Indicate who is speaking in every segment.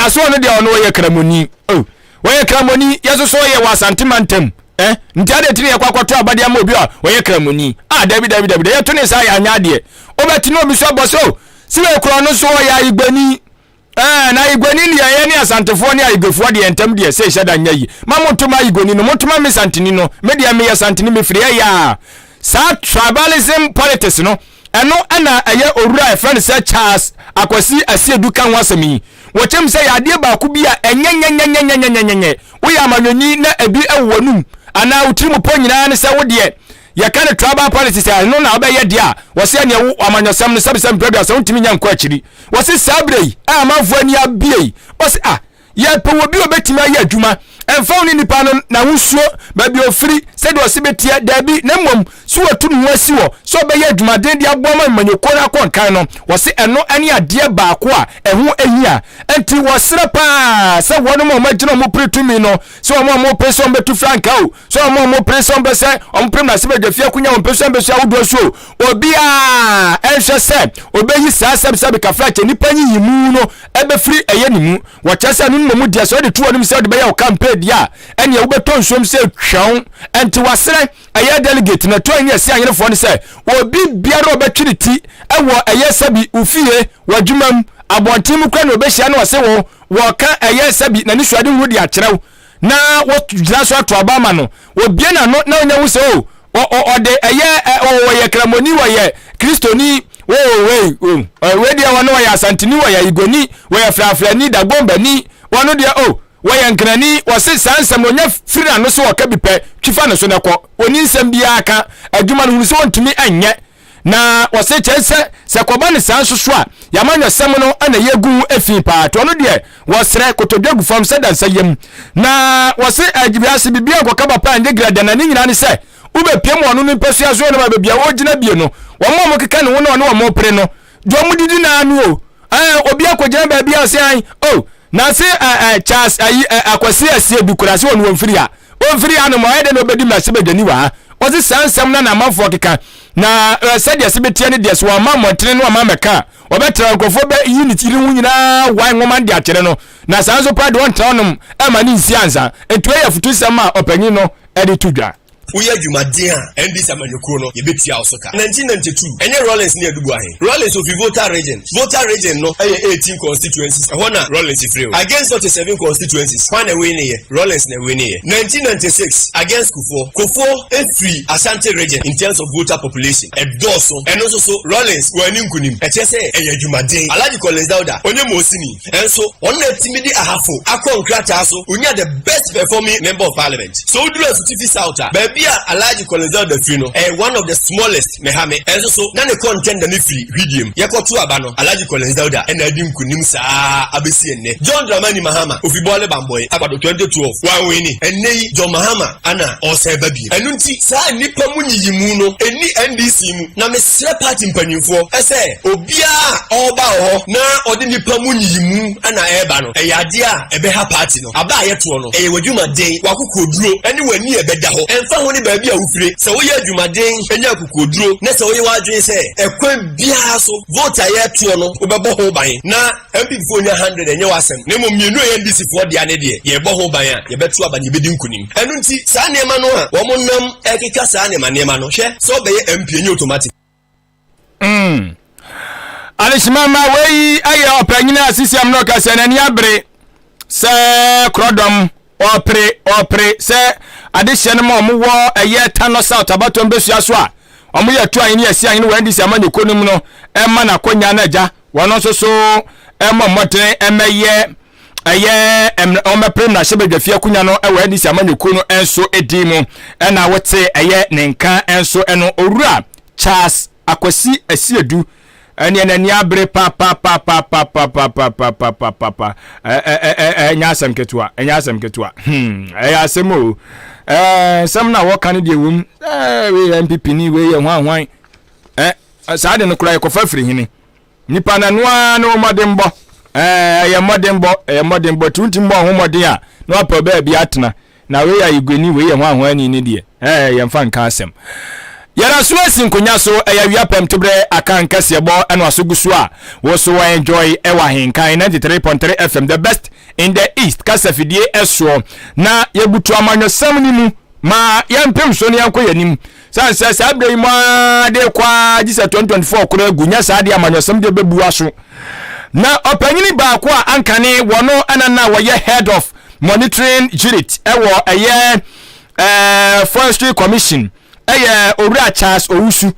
Speaker 1: Na so ɔno deɛ ɔno ɔyɛ kramoni. Oh, ɔyɛ kramoni, yɛ so yɛ wɔ Asante mantam. Eh, nti ade tiri yɛ kɔ akɔto abade ama obi a ɔyɛ kramoni. Ah, dabi dabi dabi, yɛto ne saa yɛ anya adeɛ. Wobɛte na obi so abɔ so, si wɔ kura no so ɔyɛ ayigbani. Eh, na ayigbani ne yɛyɛ ne Asantefoɔ ne ayigbefoɔ deɛ ntam deɛ sɛ ɛhyɛ da nyɛ yi. Ma monto ma ayigbani no, monto ma me Santini no. Me deɛ meyɛ Santini, mefiri ɛyɛ a. Saa tribalism politics no, ɛno ɛna ɛyɛ owura a ɛfrɛ no sɛ Charles Akwasi Asiedu ka ho asɛm yi. Wɔkyɛm sɛ yɛ adeɛ baako bi a ɛnyɛnyɛnyɛnyɛnyɛnyɛnyɛ. Woyɛ amanyɔni na ebi ɛwɔ w'anum anaa wo tirim pɔ nyinaa ne sɛ wo deɛ yɛka ne tribal politics a ɛno na wobɛyɛ deɛ a, wɔsɛ ɛneɛ wo amanyɔsɛm no sɛbisɛ mprɛduasa wontumi nya nkɔ akyiri. Wɔse saa berɛ yi a amanfoɔ ani abie yi, wɔse a yɛpɛ wɔ bi a obɛtumi ayɛ adwuma, ɛmfa wo ne nipa no n'ahosuo, baabi a ofiri, sɛdeɛ ɔse bɛteɛ, daabi, na mmom so watu ne ho asi hɔ sɛ ɔbɛyɛ adwumaden de aboa ma mmanyɔkuo no akɔ nkan no. Wɔse ɛno ne adeɛ baako a ɛho ahia. Nti wɔserɛ paa sɛ wɔnom a wɔagyina wɔn pere tumi no, sɛ wɔn a wɔpere sɛ wɔbɛtu frankaa o, sɛ wɔn a wɔpere sɛ wɔbɛ sɛ wɔpere mmarahyɛbadwafie akonnwa wɔn mpɛ sɛ wɔbɛsi ahodoɔ so o, obiara ɛnhwɛ sɛ ɔbɛyi saa sɛbsɛbe kafrakyɛ nipa nyiyimu no ɛbɛfiri ɛyɛ ne mu. Wɔkyerɛ sɛ ɛno no mmom deɛ sɛ wode to w'anim sɛ wode bɛyɛ wo campaign deɛ a, ɛneɛ wobɛtɔ nsuom sɛ twɛn. Ɛnti waserɛ ɛyɛ delegate na ɛtɔ ani ɛsi ayerefoɔ no sɛ obi biara ɔbɛtwe ne ti ɛwɔ ɛyɛ sɛbi ofie, w'adwuma mu, abɔnten mu kora na ɔbɛhyia na ɔse wo wɔka ɛyɛ sɛbi n'ani so ade hunu de akyerɛw na wɔgyina so ato aba ama no. Obie n'ano na onya hu sɛ o ɔde ɛyɛ ɔyɛ kramoni, wɔyɛ kristoni, wei wei deɛ wɔno wɔyɛ asanteni, wɔyɛ ayigoni, wɔyɛ frafrani, dagombani, wɔno deɛ o wɔyɛ nkrani. Wɔse saa nsɛm no onya firi n'ano so wɔka bi pɛ, twifa ne so na kɔ. Oni nsɛm biara ka adwuma no hunu sɛ wɔntumi nyɛ. Na wɔse kyerɛ sɛ sɛ kɔba ne saa nso so a, yɛamanyɔsɛm no na yɛgu ho efi paa. To ɔno deɛ wɔsrɛ kotodwe gu fam sɛ dansa yam. Na wɔse wiase biribiara nkɔka ba paa nyɛ grada, na ne nyinaa ne sɛ wobɛpiem ɔno no mpasua so no ma baabi a ɔgyina bie no, wɔn a wɔkeka ne ho na ɔne wɔn pere no deɛ wɔn didi naa no o. Obi akɔgyina baabi a ɔse an o na se Charles ayi Akwasi Asiedu kura se wɔn wɔn firi a ɔmfiri anom ɔyɛ dɛ na ɔbɛdi mmarahyɛbadwani wɔ ha. Ɔse saa nsɛm no na amanfoɔ keka na sɛdeɛ se bɛteɛ ne deɛ so wɔama mmɔntene no ama mmɛka a ɔbɛtra nkurɔfoɔ bɛyi ne tiri ho nyinaa wae nwoma de akyerɛ no, na saa nso paa deɛ ɔntra ɔnom ɛma ne nsi ansa. Nti ɛyɛ afutusɛm a ɔpanyin no de to dwa.
Speaker 2: Woyɛ adwumaden a, NDC amanyɔkuo no, yɛbɛtua wo so ka. 1992, ɛnyɛ Rawlings ne Adu Boahen. Rawlings ofi Volta Region. Volta Region no yɛ 18 constituencies. Ɛhɔ na Rawlings firi o. Against 47 constituencies, hwan na ɛwiniiɛ? Rawlings na ɛwiniiɛ. 1996, against Kufuor. Kufuor firi Ashanti Region in terms of voter population. Ɛdɔɔso. Ɛno nso so, Rawlings wanni nkunim. Ɛkyerɛ sɛ ɛyɛ adwumaden. Alhaji Collins Dauda, ɔnyɛ Mosini. Ɛnso, ɔno na atumi de Ahafo akɔ nkrataa so. Onya the best performing member of parliament. So woduru Asutifi South a, baabi a Alhaji Collins Dauda firi no, ɛyɛ one of the smallest, Mehame. Ɛnso so, na ne contender no firi Hwidiem. Yɛkɔto aba no, Alhaji Collins Dauda ɛna adi nkunim saa abɛsi ɛnnɛ. John Dramani Mahama, ofi Bɔle Bambɔe, Akwado 2012, wanwini. Ɛnnɛ yi, John Mahama ana ɔresan ba bio. Ɛno nti, saa nnipa mu nyiyimu no, ɛnni NDC mu. Na mesrɛ party mpanyinfoɔ sɛ obiara a ɔreba wɔ hɔ na ɔde nnipa mu nyiyimu na ɛreba no, ɛyɛ adeɛ a ɛbɛha party no. Aba a yɛtoɔ no, ɛyɛ w'adwumaden, w'akokoɔduro ne w'ani a ɛbɛda hɔ. Ɛmfa ho ne baabi a wofire, sɛ woyɛ adwumaden nya akokoɔduro na sɛ woyɛ w'adwene sɛ ɛkwan biara so vote a yɛretoɔ no wobɛbɔ ho ban na NPP foɔ nya 100 ɛnyɛ w'asɛm, na mmom mmienu a ɛyɛ NDC foɔ dea ne deɛ yɛrebɔ ho ban a, yɛbɛto aba na yɛbɛdi nkonim. Ɛno nti saa nneɛma no a wɔn nam ɛkeka saa nneɛma nneɛma no, hwɛ sɛ ɔbɛyɛ MP ɛnyɛ automatic.
Speaker 1: Adehyemama wei ayɛ ɔpanyin a sisi am na ɔka sɛ n'ani abere sɛ korɔdɔm ɔpere ɔpere sɛ adehyɛ no ma ɔmo wɔ ɛyɛ Tano South abatoɔ mbɛsua so a ɔmo yɛ to ahene asi ahene wɔ NDC amanyɔkuo no mu no ɛma n'akɔnya no agya wɔn nso so ɛmɔ mmɔden ɛmɛyɛ ɛyɛ ɔmɛpere mmarahyɛbadwafie akonnwa no ɛwɔ NDC amanyɔkuo no nso din mu. Ɛna wote ɛyɛ ne nka nso ɛno owura Charles Akwasi Asiedu ɛneɛ n'ani abere papapapapapapapapapapa. Ɛnyɛ asɛm ketewa, ɛnyɛ asɛm ketewa. Ɛyɛ asɛm o. Nsɛm no a wɔka no deɛ wom, wei yɛ NPP ni, wei yɛ hwan hwan. Saa de no koraa yɛkɔfa firi hene nipa na noa ne mmɔdenbɔ. Ɛyɛ mmɔdenbɔ, ɛyɛ mmɔdenbɔ. Tuntum bɔ ho mmɔden a na wapɛ baabi atena. Na wei yɛ ayiguani, wei yɛ hwan hwan ni ne deɛ, yɛmfa nka asɛm. Yɛda so asi nkonya so, ɛyɛ awia pɛm toberɛ aka nkɛseɛ bɔ ɛno aso gu so a wo so enjoy ɛwɔ Ahenkan 93.3 FM, the best. in the East kasafidie soɔ. Na yɛbutu amanyɔsɛm no mu ma yɛmpem so na yɛnkɔ yɛn anim. Sane sɛ saa berɛ yi mu ara de kɔ ara gye sɛ 2024 koraa gu, nyɛ saa deɛ amanyɔsɛm deɛ bɛbua so. Na ɔpanyini baako a ankane wɔno ɛna na wɔyɛ head of monitoring unit ɛwɔ ɛyɛ ɛɛ forestry commission ɛyɛ owura Charles Owusu.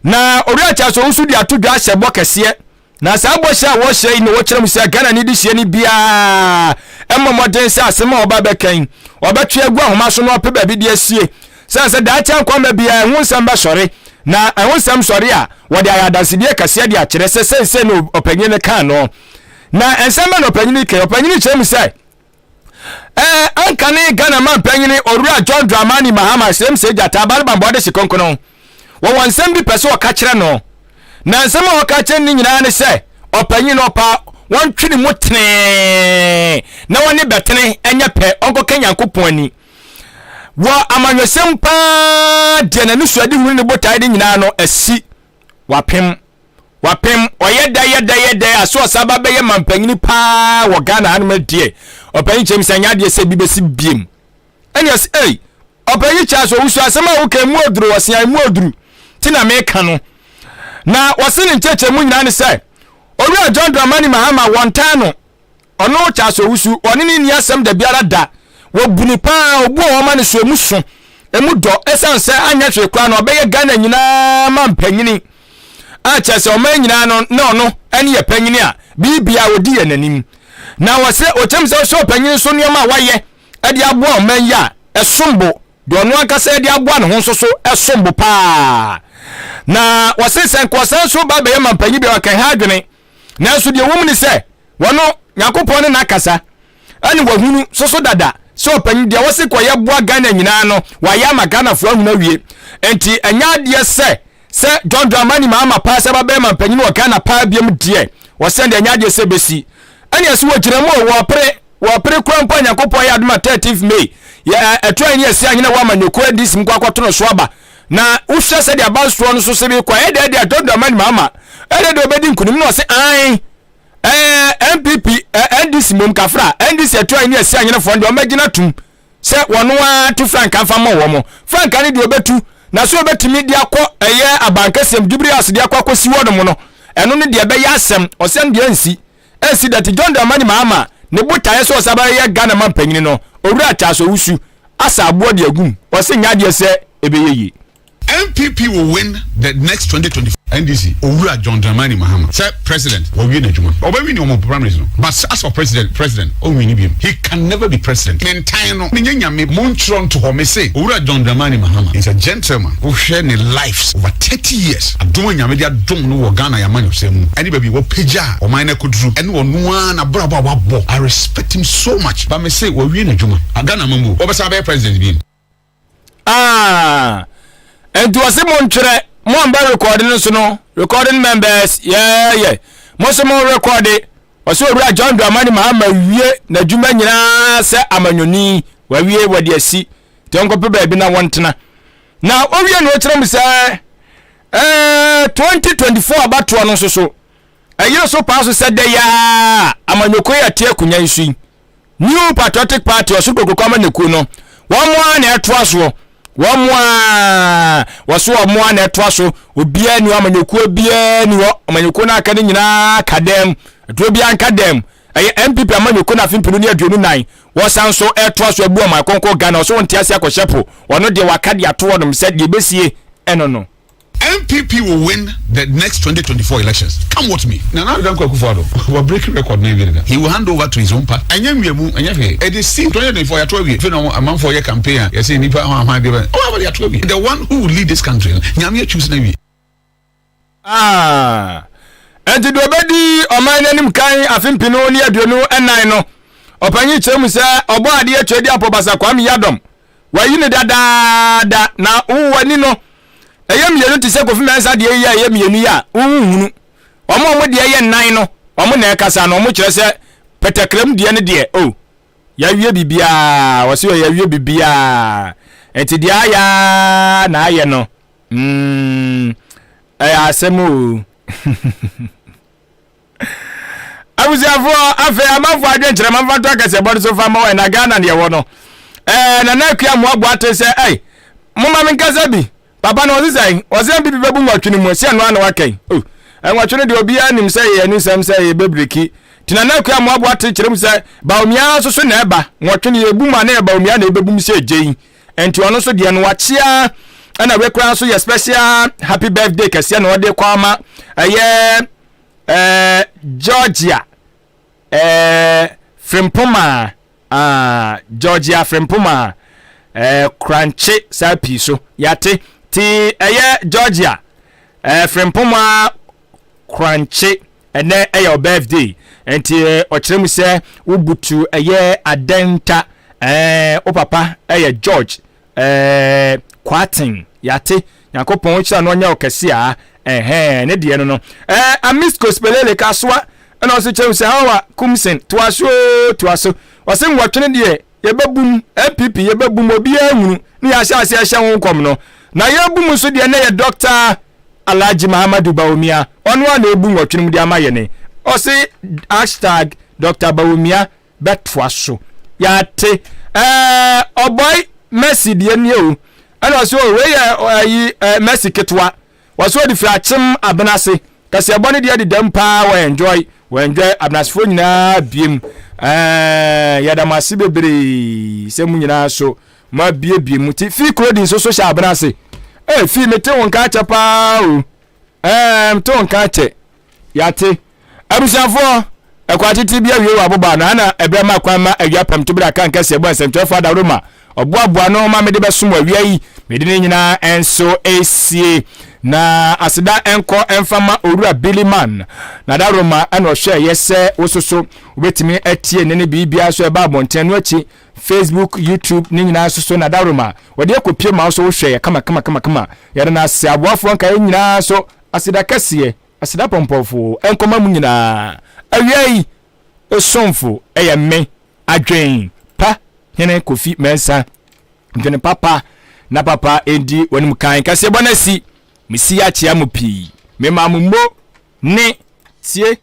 Speaker 1: Na Owura Charles Owusu de ato dwa ahyɛ bɔ kɛseɛ. Na saa bɔhyɛ a wɔhyɛ yi na wɔkyerɛ mu sɛ Ghana ne dehyeɛ no biara mmɔ mmɔden sɛ asɛm a ɔba bɛka yi, ɔbɛtwe agu ahoma so na ɔpɛ baabi de asie. Sane sɛ daakye ankwamma biara ɛho nsɛm bɛsɔre, na ɛho nsɛm sɔre a, wɔde ayɛ adansedie kɛseɛ de akyerɛ sɛ seisei na ɔpanyin no kaa no. Na nsɛm bɛn na ɔpanyin yi kae? Ɔpanyin yi kyerɛ mu sɛ, Ɛɛ, anka ne Ghana manpanyini Owura John Dramani Mahama Sremsɛ Gyata Abalbambɔ Adehye Kronkron wɔwɔ nsɛm bi pɛ sɛ ɔka kyerɛ no. Na nsɛm a ɔka kyerɛ no nyinaa ne sɛ ɔpanyin no ɔpa wɔntwe ne mu tenee na wɔne bɛtene nyɛ pɛ ɔnkɔka Nyankopɔn ani. Wɔ amanyɔsɛm paa deɛ n'anisoadehunu ne ne botae no nyinaa no asi wapem. Wapem, ɔyɛ dɛ yɛ dɛ yɛ dɛ a so ɔsan ba bɛyɛ mampanyini paa wɔ Ghana hanom deɛ, ɔpanyin kyerɛ mu sɛ anyɛ adeɛ sɛ bi bɛsi biem. Ɛne ɔse ei, ɔpanyin Charles Owusu asɛm a woka emu oduru, ɔse a emu oduru ti na meka no. Na wɔse ne nkyerɛkyerɛ mu nyinaa ne sɛ, Owura John Dramani Mahama wɔntaa no, Ɔno Charles Owusu, ɔne no nni asɛm dabiara da. Wɔbu no paa, obu a wɔma no so emu so, emu dɔ. Ɛsiane sɛ anyɛ hwee koraa no ɔbɛyɛ Ghana nyinaa mampanyini a kyerɛ sɛ ɔman nyinaa no na ɔno ne yɛ panyini a biribiara ɔdi yɛn anim. Na wɔsɛ ɔkyɛm sɛ ɔsɛ ɔpanyin nso nneɛma a wayɛ de aboa ɔman yi a ɛsom bo, deɛ ɔno ankasa de aboa ne ho nso so ɛsom bo paa. Na wɔse sɛ nka ɔsan so ba bɛyɛ mampanyin bi a ɔka ha adwene. Nanso deɛ ɛwɔ mu ne sɛ, wɔno, Nyankopɔn ne no akasa, ɛne wahunu soso dada sɛ ɔpanyin deɛ wɔse kɔyɛ boa Ghana nyinaa no, wayɛ ama Ghanafoɔ ahunu awie. Enti ɛnyɛ adeɛ sɛ sɛ John Dramani Mahama paa sɛ ba bɛyɛ mampanyin wɔ Ghana paa biom deɛ, wɔsɛn deɛ ɛnyɛ adeɛ sɛ ɛbɛsi. Ɛne ɛse wɔgyina mu o, wɔpere, wɔpere koraa mpo a Nyankopɔn ayɛ adom a 13th May, yɛ ɛto ahene asi ahene a ɛwɔ amanyɔkuo NDC mu kɔ akɔto no so aba. Na wohwɛ sɛdeɛ abansoɔ no so sɛ bi kɔ ɛyɛ dɛ deɛ John Dramani Mahama ɛyɛ dɛ ɔbɛdi nkunim na ɔse ae ɛɛ NPP ɛɛ NDC mmom kafra NDC ɛto ahene asi ahenefoɔ no deɛ ɔmɛgyina tum sɛ wɔn ara to frankaa mfa mmɔ wɔn frankaa no deɛ ɔbɛtu na so ɔbɛtumi de akɔ ɛyɛ abankɛseɛm Jubilee House de akɔ akɔsi hɔ nom no ɛno no deɛ ɛbɛyɛ asɛm ɔsɛm deɛ nsi ɛnsi da ti John Dramani Mahama ne botaeɛ sɛ ɔsan bɛyɛ Ghana mampanyini no Owura Charles Owusu asa aboɔ de agum ɔse nyɛ adeɛ sɛ ɛbɛyɛ yie.
Speaker 3: NPP will win the next 2024 NDC Owura John Dramani Mahama sɛ president wawie n'adwuma ɔbɛ wini ɔmo primaries no but as for president president ɔnwini biom he can never be president me ntan no menyɛ nyame montwerɛ nto hɔ mese Owura John Dramani Mahama is a gentleman wohwɛ ne life over 30 years adom a nyame de adom no wɔ Ghana yɛamanyɔsɛm mu ɛne baabi wapagya ɔman no akɔduru ɛne ɔno ara n'abrabɔ a wabɔ I respect him so much but mese wawie n'adwuma Ghana amammuo ɔbɛsan abɛyɛ president biom.
Speaker 1: Ah, nti wɔse mo ntwerɛ mo amba recording no so no recording members yɛɛyɛ mo so mo recorde ɔsɛ owura John Dramani Mahama wie n'adwuma nyinaa sɛ amanyɔni wawie wɔde asi nti ɔnkɔpɛ baabi na wɔntena na owie na ɔkyerɛ mu sɛ ɛɛ 2024 abatoɔ no nso so ɛyere so paa so sɛ dɛ yaa amanyɔkuo yɛ te akonnwa yi so yi New Patriotic Party ɔsoro kokuroko amanyɔkuo no, wɔn ara na ɛtoa soɔ. Wɔn ara, wɔso wɔn ara na ɛtoa so. Obiara ni hɔ, amanyɔkuo biara ni hɔ. Amanyɔkuo no aka no nyinaa ka dɛm. Aduro biara nka dɛm. Ɛyɛ NPP amanyɔkuo no afe mpenu ne 24. Wɔsan so ɛtoa so abu ɔman kronkron Ghana. Ɔso wɔn te ase akɔhyɛ po. Wɔn deɛ waka de ato hɔnom sɛ deɛ ɛbɛsie ɛno no.
Speaker 3: NPP will win the next 2024 elections. Come what me. Nana Addo Dankwa Akufo-Addo wa break record na ewie deda. He will hand over to his own party. Ɛnyɛ nwiamu, ɛnyɛ hwee. Ɛde si 2024 yɛato awie. Afei na amanfoɔ yɛ campaign a yɛsɛ nnipa ho ahwan deɛ bɛ. Oh, abade yɛato awie. The one who will lead this country no, Nyame achoose na awie.
Speaker 1: Ah, ɛnti deɛ ɔbɛdi ɔman no anim kan afe mpenu ne 24 no, ɔpanyin kyerɛ mu sɛ ɔbɔ adeɛ twɛ di apɔbasa Kwame Yadom. Wayi no dadaada na wo w'ani no ɛyɛ mmienu te sɛ Kofi Mensah deɛ yi a ɛyɛ mmienu yi a wonhunu. Wɔn a wɔn deɛ yɛ nnan no, wɔn na ɛkasa no, wɔn kyerɛ sɛ pɛtɛkram deɛ no deɛ, oh, yɛawie biribiara, wɔsi wɔ yɛawie biribiara, nti deɛ ayɛ na ayɛ no, mm, ɛyɛ asɛm o. Abusuafoɔ, afei amanfoɔ adwenkyerɛ ma mfa nto akɛseɛbɔ no so fa ma wɔn na Ghana deɛ wɔ no. Ɛɛ Nana Akua mmoaboa te sɛ ɛy momma menkasa bi. Papa no ɔse sɛn? Ɔse NPP bɛbu nwɔtwe no mu, ɛse ɛno ara na waka yi. Oh, nwɔtwe no deɛ obiara nim sɛ yɛn anisɛm sɛ yɛbɛbreki. Nti Nana Akua mmoaboa te kyerɛ mu sɛ Bawumia nso so na ɛba. Nwɔtwe no yɛbu mu a na yɛ Bawumia na ɛbɛbu mu sɛ gyei. Nti ɔno nso deɛ no wakyea ɛna wei koraa nso yɛ special happy birthday kɛseɛ na ɔde kɔ ama ɛyɛ ɛɛ Georgia ɛɛ Frimpoma ah Georgia Frimpoma ɛɛ Krankye saa pii so yate ti ɛyɛ Georgia ɛɛ Frimpoma Krankye ɛnɛ ɛyɛ ɔ birthday nti ɔkyerɛ mu sɛ wobutu ɛyɛ adɛnta ɛɛ wo papa ɛyɛ George ɛɛ Kwarteng yate Nyankopɔn nhyira no ɔnyɛ wo kɛse a ɛhɛn ne deɛ no no ɛɛ Amisco Spelele Kasoa ɛna ɔso kyerɛ mu sɛ Hawa Kumsen toa so oo toa so ɔse nwɔtwe no deɛ yɛbɛbum NPP yɛbɛbum obiara nhunu ne yɛahyɛ aseɛ hyɛ ho nkɔm no na yɛbu mu nso deɛ na yɛ Dr. Alhaji Mahamadou Bawumia ɔno a na ɛbu nwɔtwe no mu de ama yɛne ɔse hashtag Dr. Bawumia bɛtoa so. Yɛate. Ɛɛ ɔbɔe Mercy deɛ nie o. Ɛna ɔsɛ o wei yɛ ɛyi ɛɛ Mercy ketewa. Wɔsɛ ɔde firi akyem abena ase. Kaseɛbɔ no deɛ deda mu paa wɔ enjoy. Wɔ enjoy abenasefoɔ nyinaa biem. Ɛɛ yɛda mo ase bebree sɛ mo nyinaa so mo abiebie mu. Ti fi kurodi nso so hyɛ abena ase. Ee fi mete wo nka akyɛ paa o. Ɛɛ mete wo nka akyɛ. Yɛate. Abusuafoɔ, ɛkɔ atete bi awie wɔ aboba ano, ana ɛberɛ ma kwan ma awia pam to berɛ a kan kɛseɛ bɔ nsɛmtwerɛfoɔ adaworo ma ɔboaboa no ma mede bɛsom wɔ awia yi, mede ne nyinaa nso esie. Na aseda nkɔ mfa ma Owura Billy Mann, n'adaworo ma ɛna ɔhwɛɛyɛ sɛ wososo wobɛtumi atie ne ne biribiara so ɛba abɔnten ɛno akyi Facebook, YouTube ne nyinaa nso so n'adaworo ma wɔde akɔpie ma wo so wohwɛeɛ kama kama kama kama. Yɛda no ase aboafoɔ nkaeɛ nyinaa so aseda kɛseɛ. Aseda pɔmpɔfo nkɔma mo nyinaa. Awia yi somfo yɛ me Adwen pa hene Kofi Mensah. Dwene papa na papa ndi w'anim kan. Kaseɛbɔ no asi. Mesi akyea mo pii. Mema mo mo ne tie.